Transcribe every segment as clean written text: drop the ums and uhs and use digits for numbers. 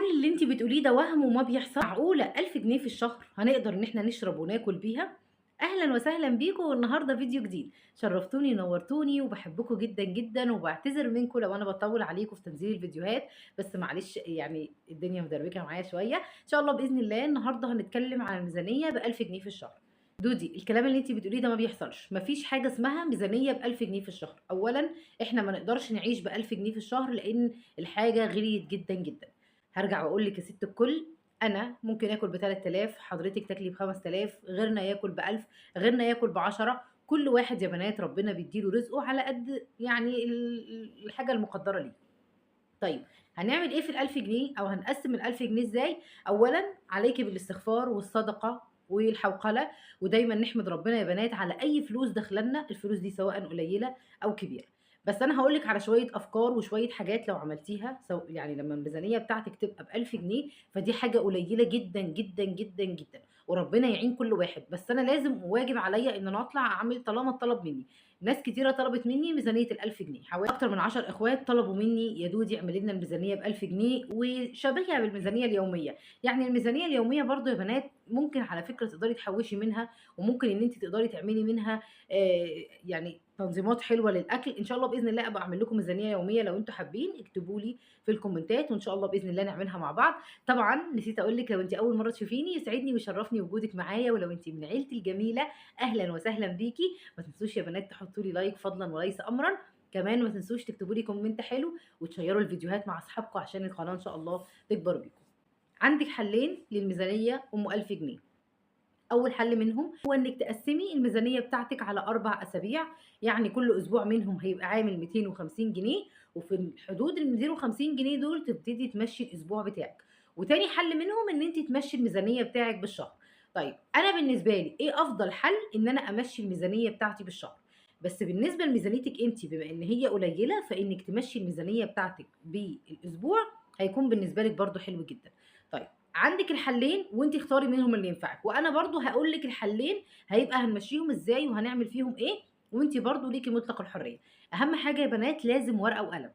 كل اللي أنتِ بتقوليه ده وَهْم وما بيحصل. معقولة 1000 جنيه في الشهر هنقدر إن إحنا نشرب وناكل بيها؟ أهلًا وسهلًا بيكم، والنهارده فيديو جديد. شرفتوني ونورتوني وباحبكم جدًا، جدًا، وباعتذر منكم لو أنا باطوّل عليكم في تنزيل الفيديوهات، بس معلش يعني الدنيا مدربكة معايا شوية. إن شاء الله بإذن الله النهارده هنتكلم عن الميزانية ب1000 جنيه في الشهر. دودي، الكلام اللي أنتِ بتقوليه ده ما بيحصلش، ما فيش حاجة اسمها ميزانية ب1000 جنيه في الشهر. أولًا إحنا ما نقدرش نعيش ب1000 جنيه في الشهر لإن الحاجة غليت جدًا، جدًا. هارجع وأقول لِك يا ست الكل، أنا ممكن آكل ب3000، حضرتِك تاكلي ب5000، غيرنا ياكل ب1000، غيرنا ياكل ب10. كل واحد يا بنات ربنا بيدّي له رزقه على قد يعني الحاجة المقدرة ليه. طيب هنعمل إيه في ال1000 جنيه أو هنقسّم ال1000 جنيه إزاي؟ أولًا عليكِ بالاستغفار والصدقة والحوقلة، ودايمًا نحمد ربنا يا بنات على أي فلوس داخلة لنا، الفلوس دي سواء قليلة أو كبيرة. بس أنا هاقول لِك على شوية أفكار وشوية حاجات لو عملتيها يعني لمّا الميزانية بتاعتِك تبقى ب1000 جنيه فدي حاجة قليلة جدًا، جدًا، جدًا، جدًا، وربنا يعين كل واحد. بس أنا لازم وواجب عليّا إن أنا أطلع أعمل طالما اتطلب مني. ناس كتيرة طلبت مني ميزانية ال1000 جنيه، حوالي أكتر من 10 إخوات طلبوا مني يا دودي اعملي لنا الميزانية ب1000 جنيه وشبيهة بالميزانية اليومية. يعني الميزانية اليومية برضه يا بنات ممكن على فكرة تقدري تحوشي منها، وممكن إن أنتِ تقدري تعملي منها يعني تنظيمات حلوة للأكل. إن شاء الله بإذن الله أبقى أعمل لكم ميزانية يومية لو أنتم حابين، اكتبوا لي في الكومنتات وإن شاء الله بإذن الله نعملها مع بعض. طبعًا نسيت أقول لِك لو أنتِ أول مرة تشوفيني يسعدني ويشرفني وجودك معايا، ولو أنتِ من عيلتي الجميلة أهلًا وسهلًا بيكِ. ما تنسوش يا بنات تحطوا لي like فضلًا وليس أمرًا، كمان ما تنسوش تكتبوا لي comment حلو وتشيروا الفيديوهات مع أصحابكم عشان القناة إن شاء الله تكبر بيكم. عندِك حلين للميزانية أم 1000 جنيه. أول حل منهم هو إنِك تقسّمي الميزانية بتاعتِك على 4 أسابيع، يعني كل أسبوع منهم هيبقى عامل 250 جنيه، وفي الحدود ال250 جنيه دول تبتدي تمشّي الأسبوع بتاعِك. وتاني حل منهم إن أنتِ تمشّي الميزانية بتاعِك بالشهر. طيب أنا بالنسبة لي إيه أفضل حل؟ إن أنا أمشّي الميزانية بتاعتي بالشهر. بس بالنسبة لميزانيتِك أنتِ بما إن هي قليلة، فإنِك تمشّي الميزانية بتاعتِك بالأسبوع هيكون بالنسبة لِك برضه حلو جدًا. طيب عندِك الحلين وأنتِ اختاري منهم اللي ينفعِك، وأنا برضه هاقول لِك الحلين هيبقى هنمشّيهم إزاي وهنعمل فيهم إيه، وأنتِ برضه ليكِ مطلق الحرية. أهم حاجة يا بنات لازم ورقة وقلم.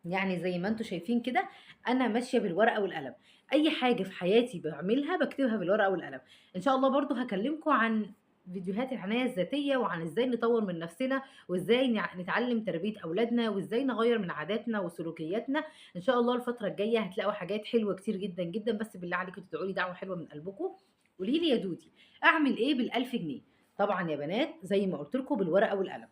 يعني زي ما أنتم شايفين كده أنا ماشية بالورقة والقلم، أي حاجة في حياتي باعملها باكتبها بالورقة والقلم. إن شاء الله برضه هاكلمكم عن فيديوهات العناية الذاتية وعن إزاي نطوّر من نفسنا وإزاي نتعلم تربية أولادنا وإزاي نغيّر من عاداتنا وسلوكياتنا. إن شاء الله الفترة الجاية هتلاقوا حاجات حلوة كتير جدًا، جدًا، بس بالله عليكم تدعوا لي دعوة حلوة من قلبكم. قولي لي يا دودي أعمل إيه بال1000 جنيه؟ طبعًا يا بنات زي ما قُلت لكم بالورقة والقلم.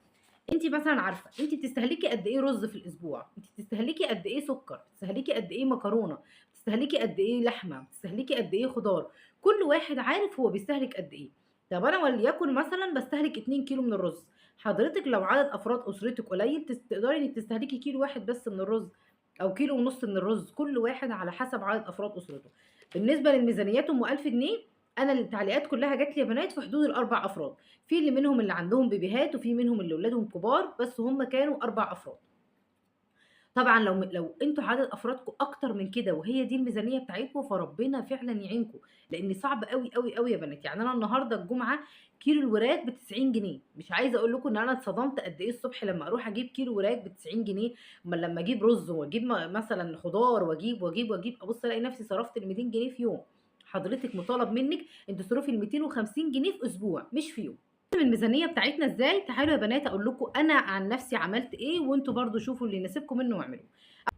أنتِ مثلًا عارفة أنتِ بتستهلكي قد إيه رز في الأسبوع، أنتِ بتستهلكي قد إيه سكر، بتستهلكي قد إيه مكرونة، بتستهلكي قد إيه لحمة، بتستهلكي قد إيه خضار، كل واحد عارف هو بيستهلك قد إيه. طب أنا وليكن مثلًا باستهلك 2 كيلو من الرز، حضرتِك لو عدد أفراد أسرتِك قليل تقدري إنِك تستهلكي كيلو واحد بس من الرز أو كيلو ونص من الرز، كل واحد على حسب عدد أفراد أسرته. بالنسبة للميزانيات أم 1000 جنيه، أنا التعليقات كلها جات لي يا بنات في حدود ال4 أفراد، في اللي منهم اللي عندهم بيبيهات وفي منهم اللي ولادهم كبار، بس هم كانوا 4 أفراد. طبعًا لو أنتم عدد أفرادكم أكتر من كده وهي دي الميزانية بتاعتكم فربنا فعلًا يعينكم، لإن صعب أوي، أوي، أوي يا بنات. يعني أنا النهارده الجمعة كيلو الوراك ب90 جنيه، مش عايزة أقول لكم إن أنا اتصدمت قد إيه الصبح لما أروح أجيب كيلو وراك ب90 جنيه، أمال لما أجيب رز وأجيب مثلًا خضار وأجيب، وأجيب، وأجيب، أبُص ألاقي نفسي صرفت ال200 جنيه في يوم. حضرتِك مطالب منِك إن تصرفي ال250 جنيه في أسبوع مش في يوم. الميزانية بتاعتنا إزاي؟ تعالوا يا بنات أقول لكم أنا عن نفسي عملت إيه، وأنتم برضه شوفوا اللي يناسبكم منه واعملوه.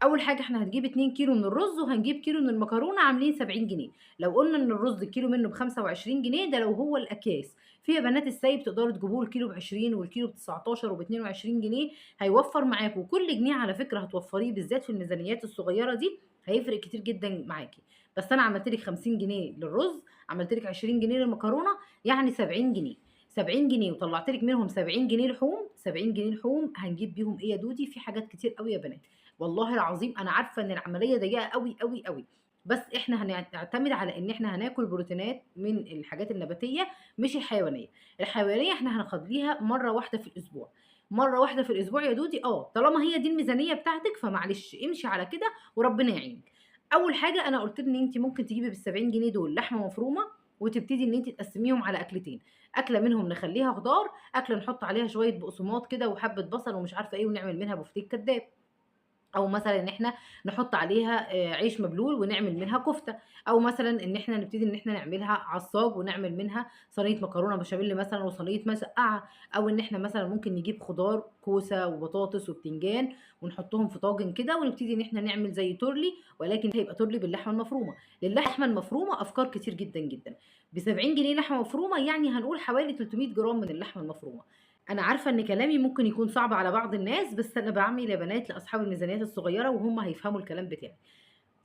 أول حاجة إحنا هنجيب 2 كيلو من الرز وهنجيب كيلو من المكرونة عاملين 70 جنيه. لو قلنا إن الرز الكيلو منه ب25 جنيه، ده لو هو الأكياس. في يا بنات السايب تقدروا تجيبوه الكيلو ب20 والكيلو ب19 وب22 جنيه، هيوفر معاكم. كل جنيه على فكرة هتوفريه بالذات في الميزانيات الصغيرة دي هيفرق كتير جدًا معاكي. بس أنا عملت لك 50 جنيه للرز، عملت لك 20 جنيه للمكرونة، يعني 70 جنيه. 70 جنيه وطلعت لك منهم 70 جنيه لحوم، 70 جنيه لحوم هنجيب بيهم إيه يا دودي؟ في حاجات كتير أوي يا بنات، والله العظيم أنا عارفة إن العملية ضيقة أوي، أوي، أوي، بس إحنا هنعتمد على إن إحنا هناكل بروتينات من الحاجات النباتية مش الحيوانية. الحيوانية إحنا هنخليها مرة واحدة في الأسبوع، مرة واحدة في الأسبوع يا دودي، طالما هي دي الميزانية بتاعتك فمعلش امشي على كده وربنا يعينك. أول حاجة أنا قلت إن أنتِ ممكن تجيبي بال70 جنيه دول لحمة مفرومة وتبتدي إن أنتِ تقسميهم على أكلتين، أكلة منهم نخليها خضار، أكلة نحط عليها شوية بقسماط كده وحبة بصل ومش عارفة إيه ونعمل منها بفتيك كداب. أو مثلًا إن إحنا نحط عليها عيش مبلول ونعمل منها كفتة، أو مثلًا إن إحنا نبتدي إن إحنا نعملها عصاج ونعمل منها صينية مكرونة بشاميل مثلًا وصينية مسقعة، أو إن إحنا مثلًا ممكن نجيب خضار كوسة وبطاطس وبتنجان ونحطهم في طاجن كده ونبتدي إن إحنا نعمل زي تورلي، ولكن هيبقى تورلي باللحمة المفرومة. للحمة المفرومة أفكار كتير جدًا، جدًا. ب70 جنيه لحمة مفرومة، يعني هنقول حوالي 300 جرام من اللحمة المفرومة. أنا عارفة إن كلامي ممكن يكون صعب على بعض الناس، بس أنا باعمل يا بنات لأصحاب الميزانيات الصغيرة وهُم هيفهموا الكلام بتاعي.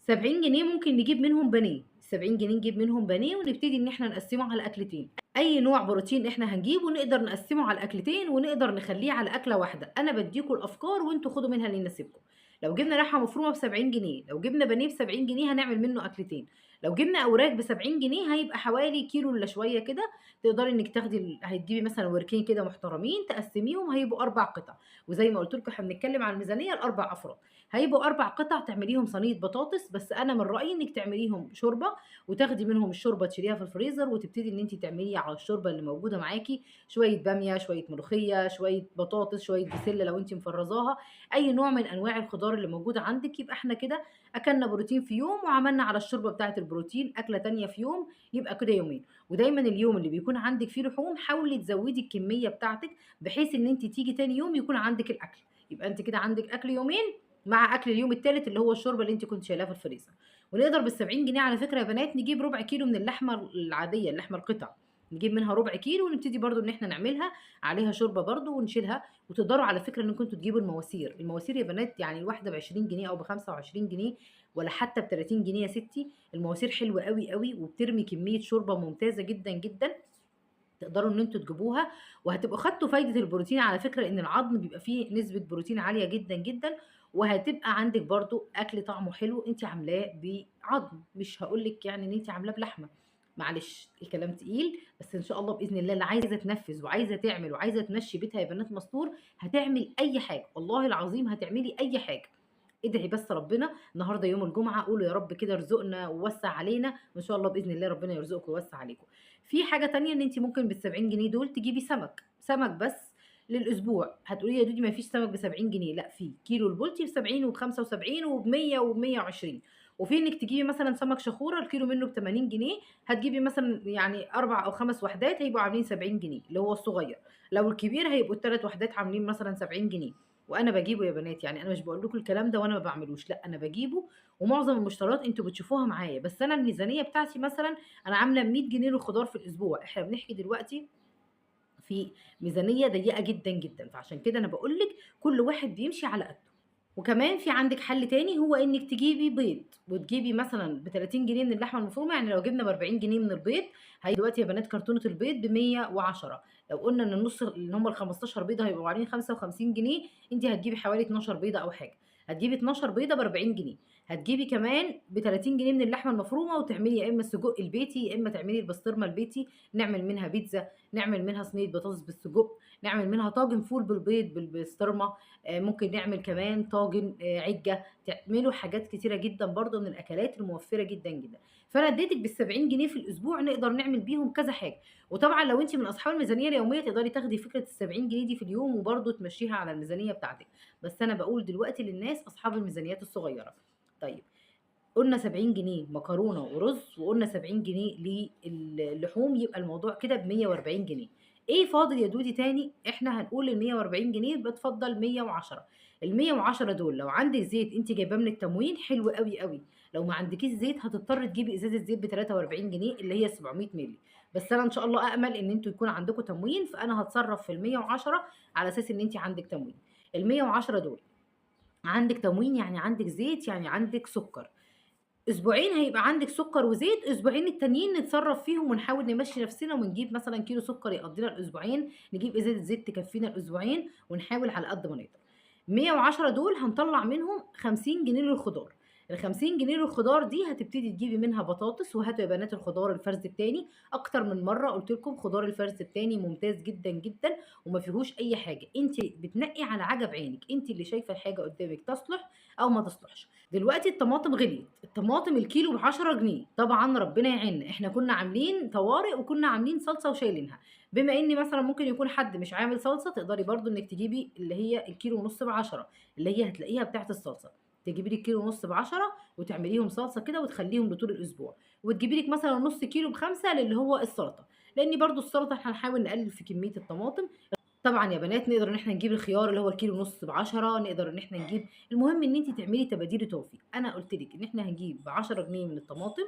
70 جنيه ممكن نجيب منهم بانيه، 70 جنيه نجيب منهم بانيه ونبتدي إن إحنا نقسّمه على أكلتين. أي نوع بروتين إحنا هنجيبه نقدر نقسّمه على أكلتين ونقدر نخلّيه على أكلة واحدة. أنا بادّيكم الأفكار وأنتم خدوا منها اللي يناسبكم. لو جبنا لحمة مفرومة ب70 جنيه، لو جبنا بانيه ب70 جنيه هنعمل منه أكلتين، لو جبنا أوراك ب70 جنيه هيبقى حوالي كيلو إلا شوية كده، تقدري إنِّك تاخدي هتجيبي مثلًا وركين كده محترمين تقسّميهم هيبقوا 4 قطع، وزي ما قُلت لكم إحنا بنتكلم على الميزانية ل4 أفراد، هيبقوا 4 قطع تعمليهم صينية بطاطس، بس أنا من رأيي إنِّك تعمليهم شوربة وتاخدي منهم الشوربة تشيليها في الفريزر وتبتدي إن أنتِ تعملي على الشوربة اللي موجودة معاكِ شوية بامية، شوية ملوخية، شوية بطاطس، شوية بسلة لو أنتِ مفرّزاها، أي نوع من أنواع الخضار اللي موجودة عندِك، يبقى إحنا كده أكلنا بروتين في يوم وعملنا على الشوربة بتاعة البروتين أكلة تانية في يوم، يبقى كده يومين. ودايمًا اليوم اللي بيكون عندِك فيه لحوم حاولي تزوّدي الكمية بتاعتِك، بحيث إن أنتِ تيجي تاني يوم يكون عندِك الأكل، يبقى أنتِ كده عندِك أكل يومين مع أكل اليوم التالت اللي هو الشوربة اللي أنتِ كنتِ شايلاها في الفريزر. ونقدر بال70 جنيه على فكرة يا بنات نجيب ربع كيلو من اللحمة العادية، اللحمة القطع، نجيب منها ربع كيلو ونبتدي برضه إن إحنا نعملها عليها شوربة برضه ونشيلها. وتقدروا على فكرة إنكم أنتم تجيبوا المواسير، المواسير يا بنات يعني الواحدة ب20 جنيه أو ب25 جنيه ولا حتى ب30 جنيه يا ستي، المواسير حلوة أوي، أوي وبترمي كمية شوربة ممتازة جدًا، جدًا، تقدروا إن أنتم تجيبوها وهتبقوا خدتوا فايدة البروتين على فكرة، إن العظم بيبقى فيه نسبة بروتين عالية جدًا، جدًا، وهتبقى عندِك برضه أكل طعمه حلو أنتِ عاملاه بعظم، مش هاقول لِك يعني إن أنتِ عاملاه بلحمة. معلش الكلام تقيل، بس إن شاء الله بإذن الله اللي عايزة تنفذ وعايزة تعمل وعايزة تمشي بيتها يا بنات مستور هتعمل أي حاجة، والله العظيم هتعملي أي حاجة. ادعي بس ربنا النهارده يوم الجمعة، قولوا يا رب كده ارزقنا ووسع علينا، وإن شاء الله بإذن الله ربنا يرزقكم ويوسع عليكم. في حاجة تانية إن أنتِ ممكن بال70 جنيه دول تجيبي سمك، سمك بس للأسبوع. هتقولي لي يا دودي ما فيش سمك ب70 جنيه، لأ في، كيلو البلطي ب70 وب75 وب100 وب120، وفي إنِك تجيبي مثلًا سمك شخورة الكيلو منه ب80 جنيه، هتجيبي مثلًا يعني 4 أو 5 وحدات هيبقوا عاملين 70 جنيه اللي هو الصغير، لو الكبير هيبقوا ال3 وحدات عاملين مثلًا 70 جنيه. وأنا باجيبه يا بنات، يعني أنا مش باقول لكم الكلام ده وأنا ما باعملوش، لأ أنا باجيبه، ومعظم المشتريات أنتم بتشوفوها معايا، بس أنا الميزانية بتاعتي مثلًا أنا عاملة 100 جنيه للخضار في الأسبوع، إحنا بنحكي دلوقتي في ميزانية ضيقة جدًا، جدًا، فعشان كده أنا باقول لِك كل واحد بيمشي على قده. وكمان في عندِك حل تاني هو إنِك تجيبي بيض، وتجيبي مثلًا ب30 جنيه من اللحمة المفرومة، يعني لو جبنا ب40 جنيه من البيض، هي دلوقتي يا بنات كرتونة البيض ب110، لو قلنا إن النص اللي هم ال15 بيضة هيبقوا عاملين 55 جنيه، أنتِ هتجيبي حوالي 12 بيضة أو حاجة، هتجيبي 12 بيضة ب40 جنيه، هتجيبي كمان ب30 جنيه من اللحمة المفرومة وتعملي يا إما السجق البيتي، يا إما تعملي البسطرمة البيتي، نعمل منها بيتزا، نعمل منها صينية بطاطس بالسجق، نعمل منها طاجن فول بالبيض بالبسطرمة، ممكن نعمل كمان طاجن عِجّة، تعملوا حاجات كتيرة جدًا برضه من الأكلات الموفرة جدًا، جدًا. فأنا اديتِك بال70 جنيه في الأسبوع نقدر نعمل بيهم كذا حاجة، وطبعًا لو أنتِ من أصحاب الميزانية اليومية تقدري تاخدي فكرة ال70 جنيه دي في اليوم وبرضه تمشّيها على الميزانية بتاعتِك، بس أنا باقول دلوقتي للناس أصحاب الميزانيات الصغيرة. طيب قُلنا 70 جنيه مكرونة ورز، وقُلنا 70 جنيه للحوم، يبقى الموضوع كده ب140 جنيه. إيه فاضل يا دودي تاني؟ إحنا هنقول ال140 جنيه بتفضل 110، ال110 دول لو عندِك زيت أنتِ جايباه من التموين حلو أوي، أوي، لو ما عندكيش زيت هتضطري تجيبي إزازة زيت ب43 جنيه اللي هي 700 مللي، بس أنا إن شاء الله أأمل إن أنتم يكون عندكم تموين، فأنا هاتصرف في ال110 على أساس إن أنتِ عندِك تموين. ال110 دول عندِك تموين يعني عندِك زيت، يعني عندِك سكر. أسبوعين هيبقى عندِك سكر وزيت، أسبوعين التانيين نتصرّف فيهم ونحاول نمشّي نفسنا ونجيب مثلًا كيلو سكر يقضّينا الأسبوعين، نجيب إزازة زيت تكفّينا الأسبوعين، ونحاول على قد ما نقدر. 110 دول هنطلّع منهم 50 جنيه للخضار، ال50 جنيه للخضار دي هتبتدي تجيبي منها بطاطس. وهاتوا يا بنات الخضار الفرز التاني، اكتر من مرة قلت لكم خضار الفرز التاني ممتاز جدا جدا وما فيهوش اي حاجة، انت بتنقي على عجب عينك، انت اللي شايفه الحاجة قدامك تصلح او ما تصلحش. دلوقتي الطماطم غليت، الطماطم الكيلو ب10 جنيه، طبعا ربنا يعيننا، احنا كنا عاملين طوارئ وكنا عاملين صلصه وشايلينها. بما ان مثلا ممكن يكون حد مش عامل صلصه، تقدري برضو انك تجيبي اللي هي الكيلو ونص ب10 اللي هي هتلاقيها بتاعت الصلصه، تجيبي لك كيلو ونص ب10 وتعمليهم صلصه كده وتخليهم لطول الاسبوع، وتجيبي لك مثلا نص كيلو ب5 للي هو السلطة، لان برضو السلطة احنا هنحاول نقلل في كمية الطماطم. طبعا يا بنات نقدر ان احنا نجيب الخيار اللي هو الكيلو ونص ب10، نقدر ان احنا نجيب، المهم ان انت تعملي تباديل وتوفيق. انا قلت لك ان احنا هنجيب ب10 جنيه من الطماطم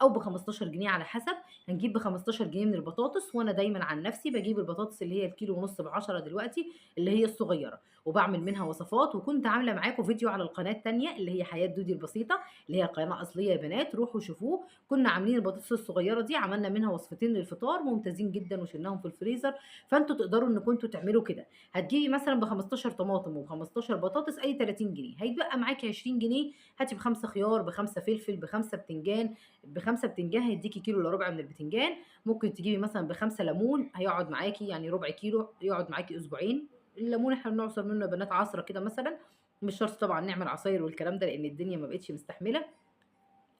او ب15 جنيه على حسب، هنجيب ب15 جنيه من البطاطس. وانا دايما عن نفسي بجيب البطاطس اللي هي الكيلو ونص ب10 دلوقتي اللي هي الصغيرة، وبعمل منها وصفات. وكنت عامله معاكم فيديو على القناة الثانية اللي هي حياة دودي البسيطة، اللي هي قناة اصلية يا بنات، روحوا شوفوه. كنا عاملين البطاطس الصغيرة دي، عملنا منها وصفتين للفطار ممتازين جدا وشلناهم في الفريزر. فانتوا تقدروا ان كنتوا تعملوا كده. هتجيبي مثلا ب15 طماطم و15 بطاطس، اي 30 جنيه، هيتبقى معاكي 20 جنيه. هاتي ب5 خيار، ب5 فلفل، ب5 بتنجان، ب5 بتنجان هيديكي كيلو الا ربع من البتنجان. ممكن تجيبي مثلا ب5 ليمون، هيقعد معاكي يعني ربع كيلو، يقعد معاكي اسبوعين. الليمون احنا بنعصر منه يا بنات عصره كده مثلا، مش شرط طبعا نعمل عصاير والكلام ده لان الدنيا ما بقتش مستحمله.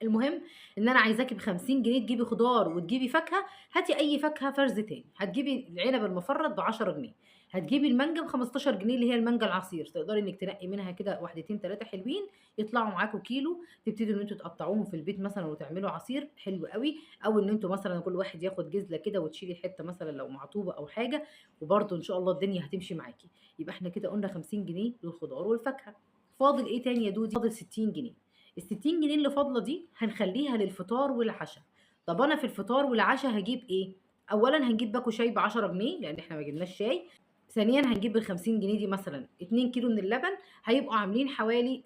المهم ان انا عايزاكي ب50 جنيه تجيبي خضار وتجيبي فاكهة. هاتي اي فاكهة فرز تاني، هتجيبي العنب المفرط ب10 جنيه، هتجيبي المانجا ب15 جنيه اللي هي المانجا العصير، تقدري انك تنقي منها كده واحدتين ثلاثة حلوين يطلعوا معاكم كيلو، تبتدوا ان انتوا تقطعوهم في البيت مثلا وتعملوا عصير حلو قوي، او ان انتوا مثلا كل واحد ياخد جزله كده وتشيلي حتة مثلا لو معطوبه او حاجة، وبرده ان شاء الله الدنيا هتمشي معاكي. يبقى احنا كده قلنا 50 جنيه للخضار والفاكهه. فاضل ايه تاني يا دودي؟ فاضل 60 جنيه. ال60 جنيه اللي فاضلة دي هنخليها للفطار والعشاء. طب انا في الفطار والعشاء هجيب ايه؟ اولا هنجيب باكو شاي ب10 جنيه لان احنا ما جبناش شاي. ثانيا هنجيب بال50 جنيه دي مثلا 2 كيلو من اللبن، هيبقوا عاملين حوالي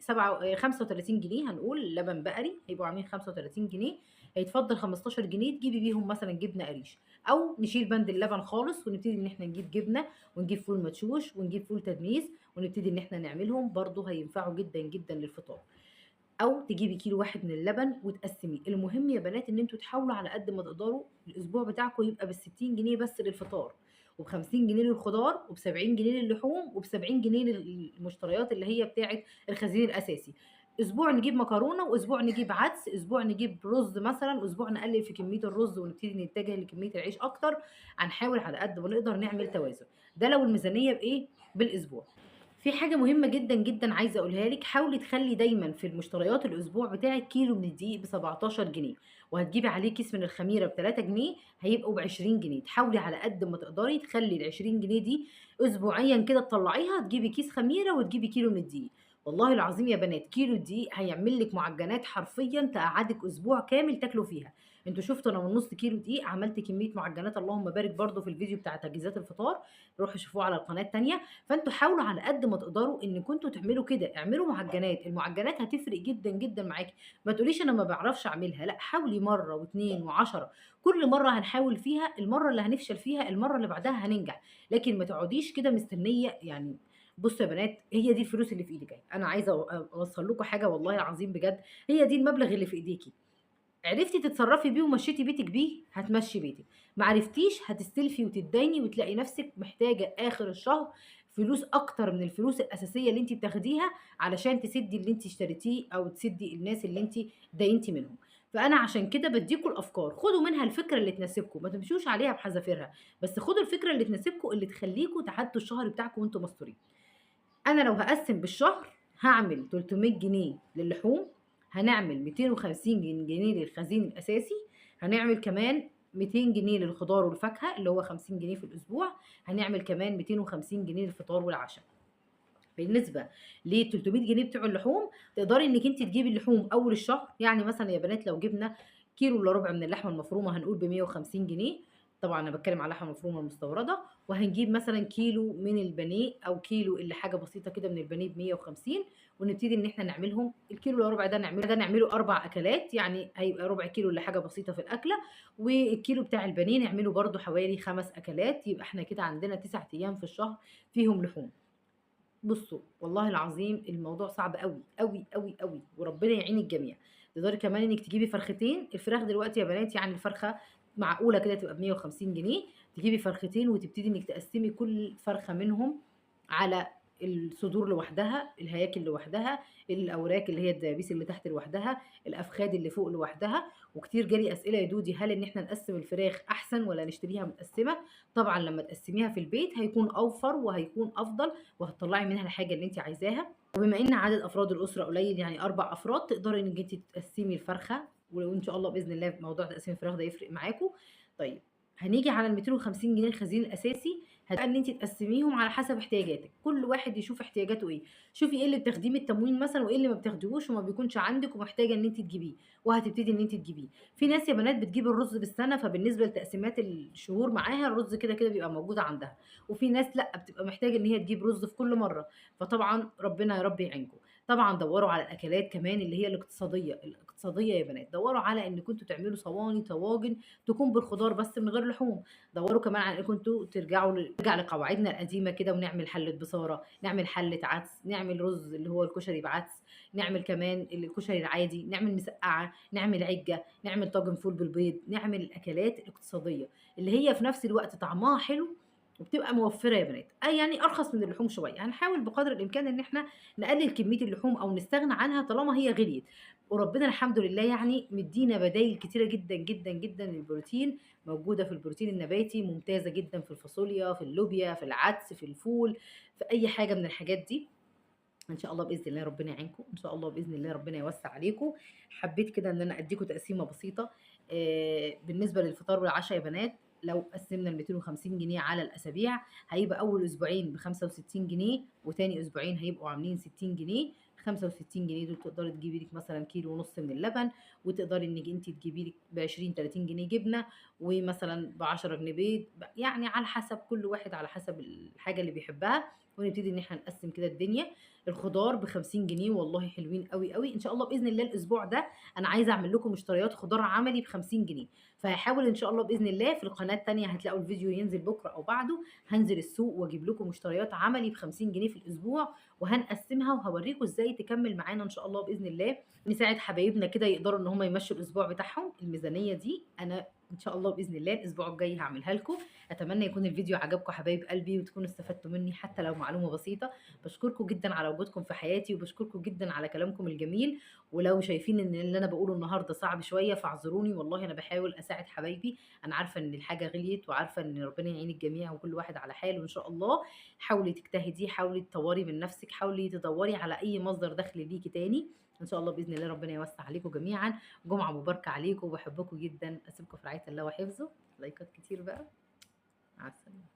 35 جنيه، هنقول لبن بقري هيبقوا عاملين 35 جنيه. هيتفضل 15 جنيه تجيبي بيهم مثلا جبنه قريش، او نشيل بند اللبن خالص ونبتدي ان احنا نجيب جبنه ونجيب فول مدشوش ونجيب فول تدميس ونبتدي ان احنا نعملهم، برضو هينفعوا جدا جدا للفطار. او تجيبي كيلو واحد من اللبن وتقسميه. المهم يا بنات ان انتوا تحاولوا على قد ما تقدروا الاسبوع بتاعكم يبقى بال60 جنيه بس للفطار، وب50 جنيه للخضار، وب70 جنيه للحوم، وب70 جنيه للمشتريات اللي هي بتاعه الخزين الاساسي. اسبوع نجيب مكرونه، واسبوع نجيب عدس، اسبوع نجيب رز مثلا، اسبوع نقلل في كمية الرز ونبتدي نتجه لكميه العيش اكتر. هنحاول على قد ما نقدر نعمل توازن. ده لو الميزانية بايه؟ بالاسبوع. في حاجة مهمة جدا جدا عايزة اقولها لك، حاولي تخلي دايما في المشتريات الاسبوع بتاعك كيلو من الدقيق ب17 جنيه، وهتجيبي عليه كيس من الخميرة ب3 جنيه، هيبقوا ب20 جنيه. تحاولي على قد ما تقدري تخلي ال20 جنيه دي اسبوعيا كده تطلعيها، تجيبي كيس خميرة وتجيبي كيلو من الدقيق. والله العظيم يا بنات كيلو الدقيق هيعمل لك معجنات حرفيا تقعدك اسبوع كامل تاكلوا فيها. انتوا شفتوا انا من نص كيلو دقيق عملت كمية معجنات، اللهم بارك، برضو في الفيديو بتاع تجهيزات الفطار، روحوا شوفوه على القناة الثانية. فانتوا حاولوا على قد ما تقدروا ان كنتوا تعملوا كده، اعملوا معجنات، المعجنات هتفرق جدا جدا معاكي. ما تقوليش انا ما بعرفش اعملها، لا حاولي مرة واثنين وعشرة، كل مرة هنحاول فيها، المرة اللي هنفشل فيها المرة اللي بعدها هننجح، لكن ما تقعديش كده مستنيه. يعني بصوا يا بنات، هي دي الفلوس اللي في ايدك. انا عايزه اوصل لكم حاجة والله العظيم بجد، هي دي المبلغ اللي في ايديكي. عرفتي تتصرفي بيه ومشيتي بيتك بيه هتمشي بيتك، ما عرفتيش هتستلفي وتتدايني وتلاقي نفسك محتاجه اخر الشهر فلوس اكتر من الفلوس الاساسية اللي انت بتاخديها علشان تسدي اللي انت اشتريتيه او تسدي الناس اللي انت داينتي منهم. فانا عشان كده بديكم الافكار، خدوا منها الفكرة اللي تناسبكم، ما تمشوش عليها بحذافيرها، بس خدوا الفكرة اللي تناسبكم اللي تخليكم تعدوا الشهر بتاعكم وانتم مستورين. انا لو هقسم بالشهر هعمل 300 جنيه للحوم، هنعمل 250 جنيه للخزين الاساسي، هنعمل كمان 200 جنيه للخضار والفاكهه اللي هو 50 جنيه في الاسبوع، هنعمل كمان 250 جنيه للفطار والعشاء. بالنسبة ل 300 جنيه بتوع اللحوم، تقدري انك انت تجيبي اللحوم اول الشهر. يعني مثلا يا بنات لو جبنا كيلو الا ربع من اللحمة المفرومه هنقول ب 150 جنيه، طبعا انا بتكلم على اللحمة المفرومه المستورده، وهنجيب مثلا كيلو من البانيه او كيلو اللي حاجة بسيطة كده من البانيه ب 150، ونبتدي ان احنا نعملهم الكيلو الا ربع ده نعمله 4 اكلات، يعني هيبقى ربع كيلو اللي حاجة بسيطة في الاكلة، والكيلو بتاع البانيه نعمله برده حوالي 5 اكلات، يبقى احنا كده عندنا 9 ايام في الشهر فيهم لحوم. بصوا والله العظيم الموضوع صعب قوي قوي قوي قوي، وربنا يعين الجميع. تقدري كمان انك تجيبي فرختين. الفراخ دلوقتي يا بنات يعني الفرخه معقولة كده تبقى ب 150 جنيه، تجيبي فرختين وتبتدي انك تقسمي كل فرخة منهم على الصدور لوحدها، الهياكل لوحدها، الاوراك اللي هي الدبابيس اللي تحت لوحدها، الافخاد اللي فوق لوحدها. وكتير جالي اسئلة يا دودي هل ان احنا نقسم الفراخ احسن ولا نشتريها متقسمه؟ طبعا لما تقسميها في البيت هيكون اوفر وهيكون افضل، وهتطلعي منها الحاجة اللي انت عايزاها. وبما ان عدد افراد الاسرة قليل يعني 4 افراد، تقدري انك انت تقسمي الفرخه، ولو ان شاء الله باذن الله موضوع تقسيم الفراخ ده يفرق معاكم. طيب هنيجي على ال 250 جنيه الخزين الاساسي، هتبقى ان انت تقسميهم على حسب احتياجاتك، كل واحد يشوف احتياجاته ايه. شوفي ايه اللي بتاخديه من التموين مثلا وايه اللي ما بتاخديهوش وما بيكونش عندك ومحتاجة ان انت تجيبيه، وهتبتدي ان انت تجيبيه. في ناس يا بنات بتجيب الرز بالسنة، فبالنسبه لتقسيمات الشهور معاها الرز كده كده بيبقى موجود عندها، وفي ناس لا بتبقى محتاجه ان هي تجيب رز في كل مرة. فطبعا ربنا يا رب يعينكم. طبعا دوروا على الاكلات كمان اللي هي الاقتصادية، الاقتصادية يا بنات، دوروا على ان كنتوا تعملوا صواني طواجن تكون بالخضار بس من غير لحوم. دوروا كمان على ان كنتوا نرجع لقواعدنا القديمة كده، ونعمل حله بصاره، نعمل حله عدس، نعمل رز اللي هو الكشري بعدس، نعمل كمان الكشري العادي، نعمل مسقعه، نعمل عجة، نعمل طاجن فول بالبيض، نعمل الاكلات الاقتصادية اللي هي في نفس الوقت طعمها حلو وبتبقى موفره يا بنات، اي يعني ارخص من اللحوم شوية. هنحاول بقدر الامكان ان احنا نقلل كمية اللحوم او نستغنى عنها طالما هي غليت. وربنا الحمد لله يعني مدينا بدايل كتيرة جدا جدا جدا للبروتين، موجودة في البروتين النباتي، ممتازة جدا في الفاصوليا، في اللوبيا، في العدس، في الفول، في اي حاجة من الحاجات دي. ان شاء الله باذن الله ربنا يعينكم، ان شاء الله باذن الله ربنا يوسع عليكم. حبيت كده ان انا اديكم تقسيمه بسيطة بالنسبة للفطار والعشاء يا بنات. لو قسمنا ال 250 جنيه على الاسابيع، هيبقى اول اسبوعين ب 65 جنيه، وتاني اسبوعين هيبقوا عاملين 60 جنيه. 65 جنيه دول تقدري تجيبي لك مثلا كيلو ونص من اللبن، وتقدري انك انت تجيبي لك ب 20 30 جنيه جبنه، ومثلا ب 10 جنيه بيض، يعني على حسب كل واحد على حسب الحاجة اللي بيحبها. ونبتدي ان احنا نقسم كده الدنيا. الخضار ب 50 جنيه والله حلوين قوي قوي. ان شاء الله باذن الله الاسبوع ده انا عايزه اعمل لكم مشتريات خضار عملي ب 50 جنيه، فهحاول ان شاء الله باذن الله في القناة الثانية هتلاقوا الفيديو ينزل بكره او بعده، هنزل السوق واجيب لكم مشتريات عملي ب 50 جنيه في الاسبوع، وهنقسمها وهوريكم ازاي تكمل معانا ان شاء الله باذن الله. نساعد حبايبنا كده يقدروا ان هم يمشوا الاسبوع بتاعهم. الميزانية دي انا ان شاء الله باذن الله الاسبوع الجاي هعملها لكم. اتمنى يكون الفيديو عجبكم حبايب قلبي، وتكونوا استفدتوا مني حتى لو معلومة بسيطة. بشكركم جدا على وجودكم في حياتي، وبشكركم جدا على كلامكم الجميل. ولو شايفين ان اللي انا بقوله النهارده صعب شوية فاعذروني، والله انا بحاول اساعد حبايبي. انا عارفه ان الحاجة غليت، وعارفه ان ربنا يعين الجميع وكل واحد على حاله ان شاء الله. حاولي تجتهدي، حاولي تطوري من نفسك، حاولي تدوري على اي مصدر دخل ليكي تاني ان شاء الله باذن الله. ربنا يوسع عليكم جميعا. جمعه مباركة عليكم وبحبكم جدا. اسيبكم في رعاية الله وحفظه. لايكات كتير بقى. مع السلامة.